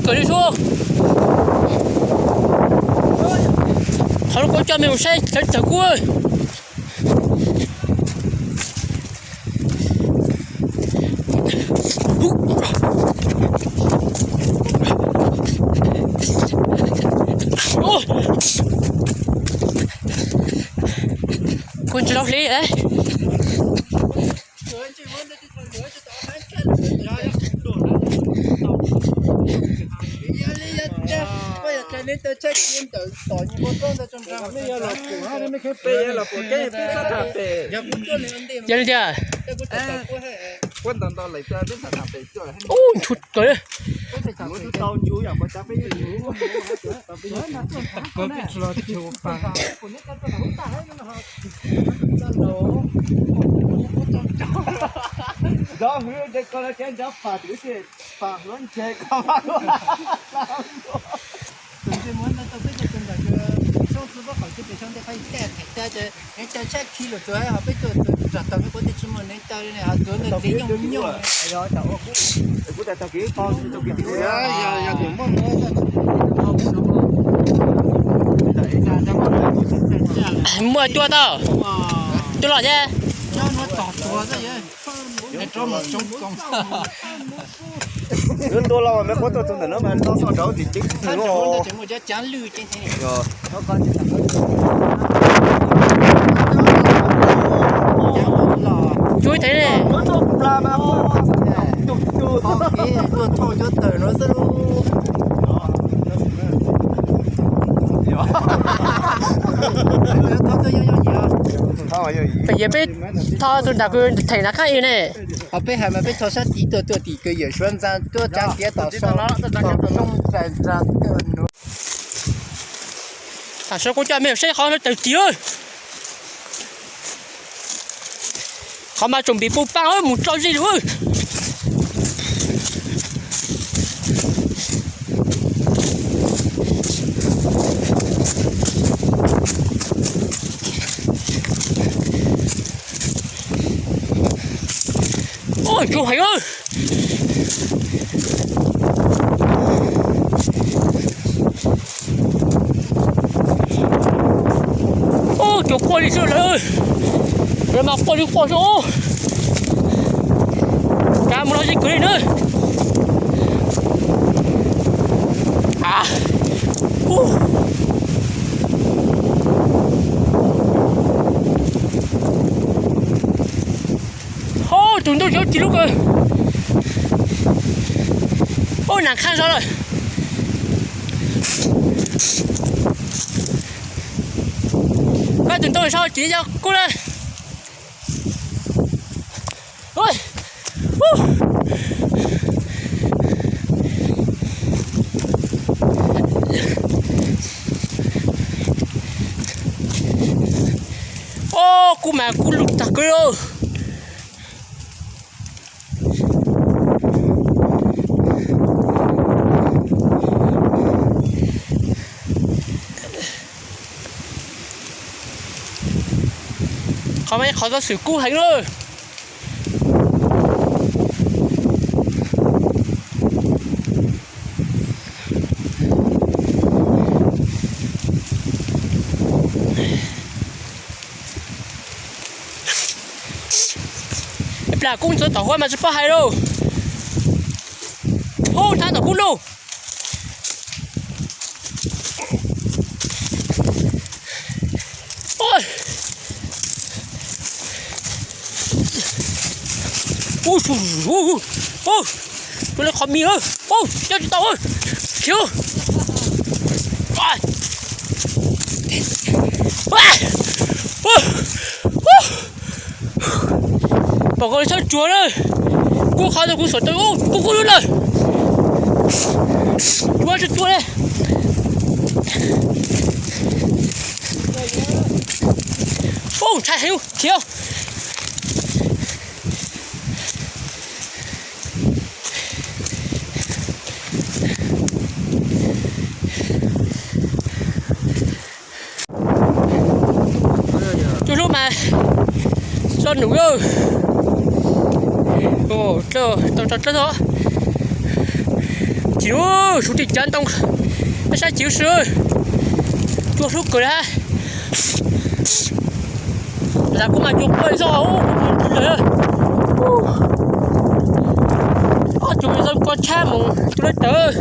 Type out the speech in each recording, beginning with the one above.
kawm li sub. Qhov lub kuv coj me mus saib sawv tawg kub. Kuv ntsis laus hli. Yog li tias, ub, nchuv kawg. Muaj cuab tau, cuab los thiab. Lub ntuj los me quab tuaj tug ntawm no mas no xoj rau tim ceeb. Cuab thiab ne. Peb yeej peb tho tus nram kws theem nram qab i ne. Ho peb hais mas peb tho sab tid tuaj, tuaj tim kws yawm suav ntxa tuaj tsa kiav tom so, tom soob tsa ntsa tuaj nuv. Tam sim no kuv coj mej saib qhov no tawm tim. Qhov mas tsoom pim pub paab mus tso zig lawm. Ub, tsuv heev. Ub, cov quaj li xwb lawm. Lawv mas quaj li quaj xwb. Kav mus los zig kawg li na. Ho, tus ntuj yuav tsis lub kawg. Ub, nam qha zog lawm. Koj tus ntuj zog tsis yog kub lawm. Ob, kub mas kub lug tag kawg. Qhov mas ib qhov xov xwm kub heev lawm. Plag kub ntxuav tom huab mas tsis paub hais lauj. Ub, thab tom kub lauj. Ub, ub, ub, ub, tus li qhov mis, ub, coj tsis tau, khiav. Pom koj li txhob tsuag na. Kub qhov ntawd kuv xuam tau, ub, kub kub lub lawm. Tsuag tsis tsuag li. Ub, ntshai heev, khiav. Cua hlub mas tso num. Tau tso dlawb os. Chim, sub tim cov ntoo, peb saib chim ub si, cua hlub kawg li. Lam kuj mas cua quaj zoj, ob tug zoo kua tshab mus cua lawv tawv.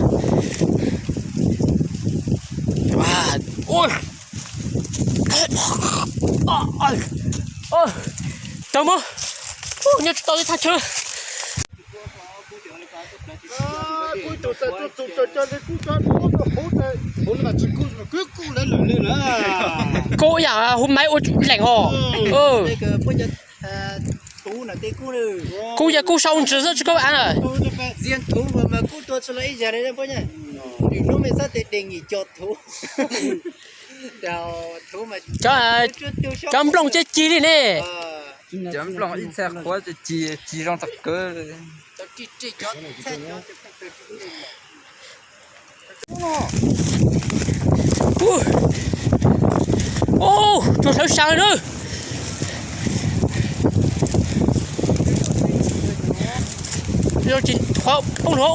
Tau mas, nyob tsis tau li thaj chaw. Kub yam hu maiv ua leem os. Kub yog kub sau ntsis xwb tsis kub av na. Cov nplooj cig cig li ne. Cov nplooj ib txhia qhuav ci ci zoo tag kawg. Ub, tsuas sawv sas na. Yog tsis qhuav poob hlo.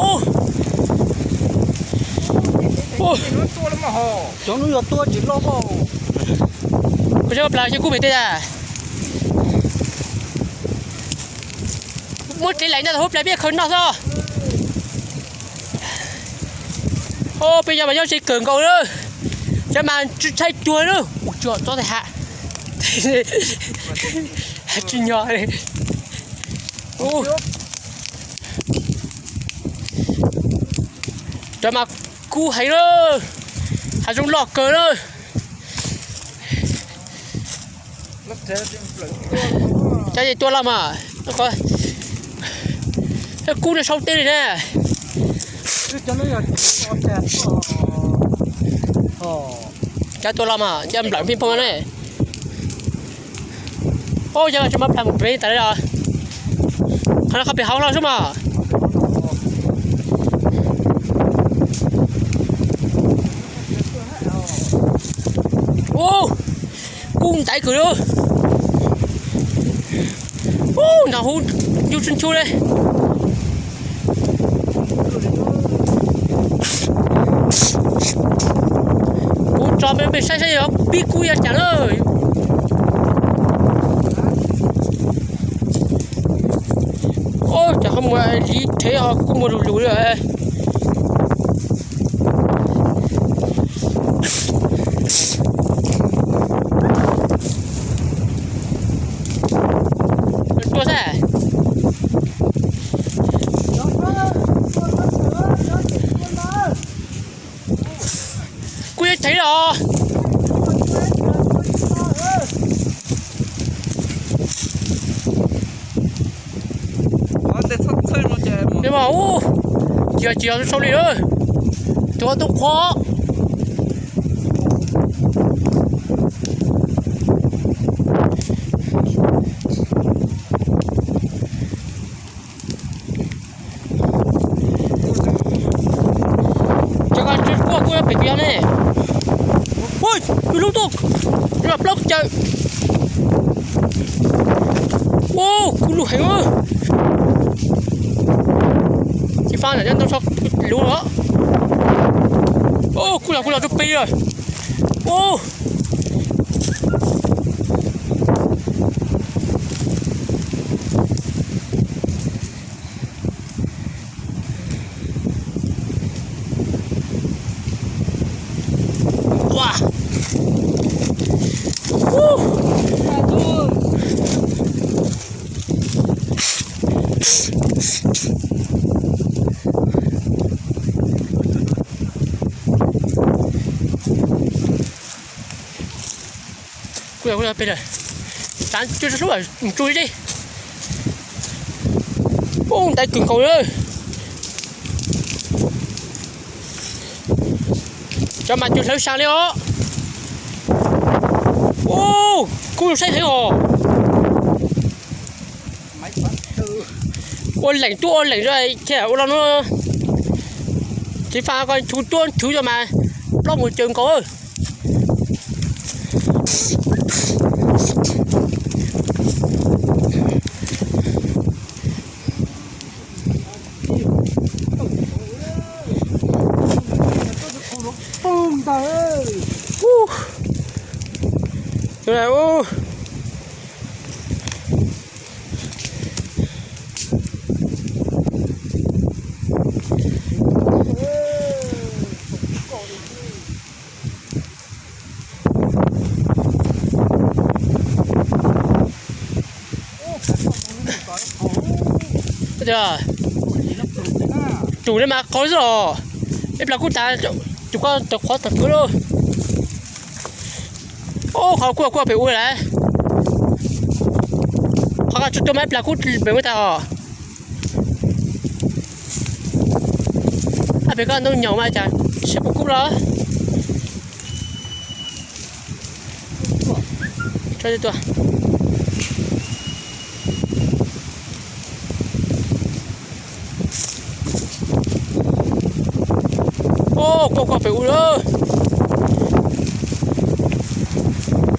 Cov hnub yog tuaj tsis loj. Kuv tsis plas ces kuv pem tej a. Muab tsev laim ntawd hauv plas peb khaws noj xwb. Peb yog mas nyob ze kawg nkaus na. Cov mas tshaib cuag na. Ua tsuag txob tais ha. Tsis nyo. Cov mas kub heev na. Hav zoov loj kawg na. Cov tua los mas, kub no sau tej li na. Cov tua los mas cov nplawm pheej phooj ne. Ub, yog tsis muab plas mus pem tas li os. Qhov no qhov pem hauv los xwb mas. Ub, kub ntaiv kawg li. Ub, nrog hub ncu tsu ncu li. Kuv tso peb saib saib yog pib kub yog cas na. Ub, cov qhov muag li thev ho kub muag lug lug li. Tua xwb. Kuj yuav chev los. Ub, tsis yog tsis yog sau li lawm. Tuav tub qhuav. Cov ko tsis quaj kuj yuav pem kuv yog ne. Ui, lub tuaj, plaub caws. Ua, kuj lug heev. Tsis faj ntawm cov ntoo so lug los. Kuj los kuj los rau pem lawm. Ua. Kuj yog kuj yog pem lawm. Tsav cua tsav hlub mus tsuj li. Ub, ntaiv kawg nkaus li. Cov mas cua hlawv xya li os. Ub, kuj saib heev os. Ua leem tuaj ua leem thiab ua los no. Tsis faj ko tshwv tuaj tshwv cov mas plaub mus caws nkaus. Ub, tus na, ub. Tus ne mas qau xwb los. Ib plag kub tas, tus koj tau qhuav tag kub lauj. Ub, qhov kuj kuj pem ua lawm. Qhov koj tsuas tua mas ib plag kub pem ua tag os. Ab, pem koj ntoo nyaum mas cas siab puas kub los. Tso tua. Ub, kuj kuj pem ua lawm.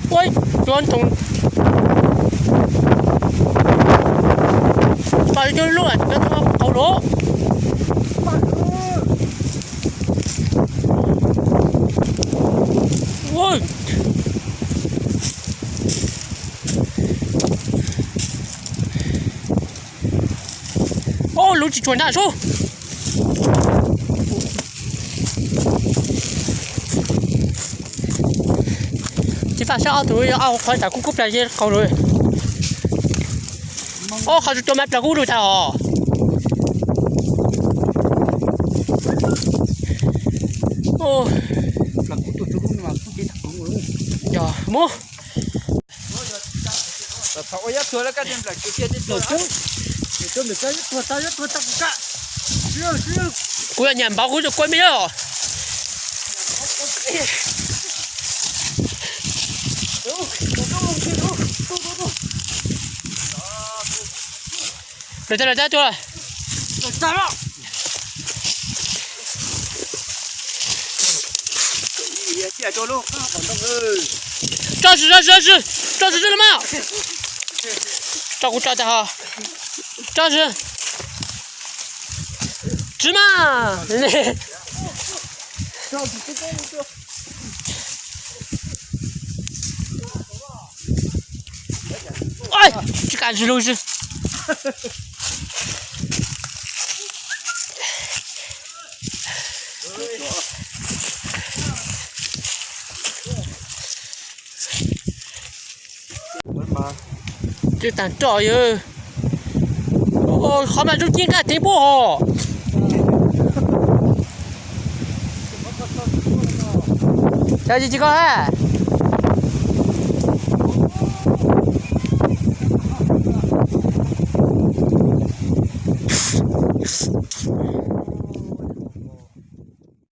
Ua, tua ntoo. Pom cov lub, cov qau lawm. Ub, lub tsis tshua nraj sub. Tsis faj sab ob tug, ob qhov tas kub kub plas ze qau lawm. Ob qhov tsuas tua mas plas kub dua tag os. Yog mus. Kuv yog nyam npaum kuv tsuas kuaj me os. Lawv tag, lawv tag tuaj. Tso sim, tso sim, tso sim, tso sim los mas. Tso kuv tso tag ho. Tso sim. Tsis mas. Tsis kam zis lug zis. Twb tag roj yog. Qhov mas zoo ci nqaj theev pub hos. Cov tsis tsis koj ha.